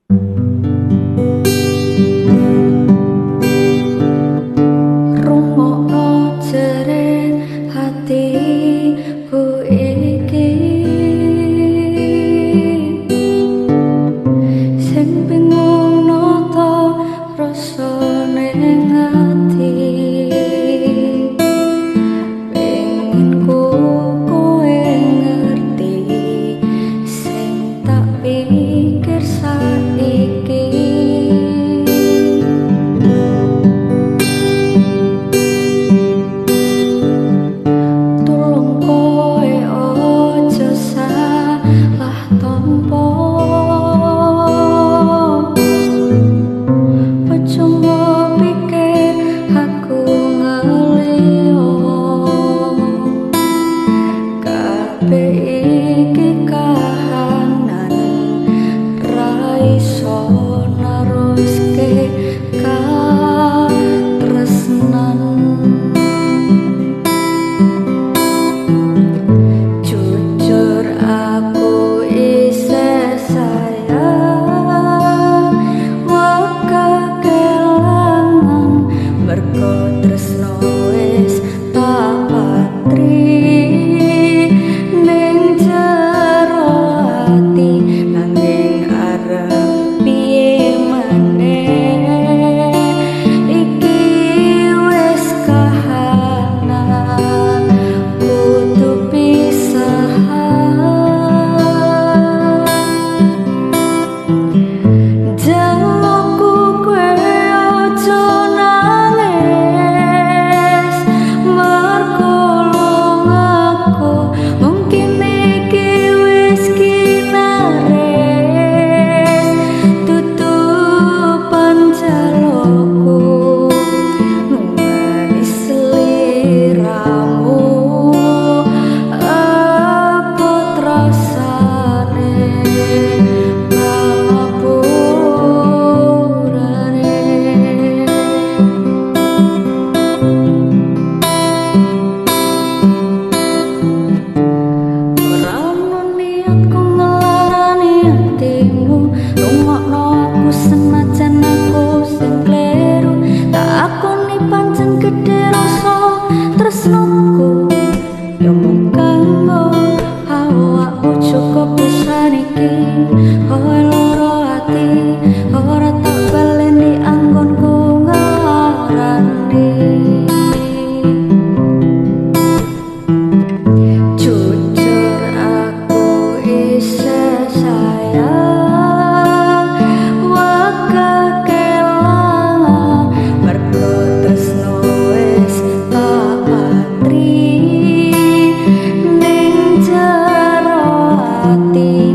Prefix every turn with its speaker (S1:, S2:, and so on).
S1: Rungokno jeret hatiku iki, sing bingung nata rasane ati. Pengin ku kowe ngerti sing tak pikir saiki. Tulung kowe aja salah tampa, aja mbok pikir aku ngeliyo. Kabeh iki kahanan ra iso neruske katresnan. Jujur aku isih sayang, wegah kelangan mergo tresno wis tak patri ning jero ati, nanging arep piye maneh iki wis kahanan kudu pisahan. Jalukku kowe aja nangis mergo lungaku mungkin iki wis kinares. Tutupan jalukku manis sliramu, abot rasane pangapurane. Ora ono niatku nglarani atimu, rungokno aku senajan aku sing kleru. Tak akoni pancen gedhe rasa tresnoku, ya mung kanggo awakmu cukup pisan iki. Kowe lara ati ora tak baleni anggonku nglarani. Jujur aku isih sayang, wegah kelangan mergo tresno wis tak patri ning jero ati.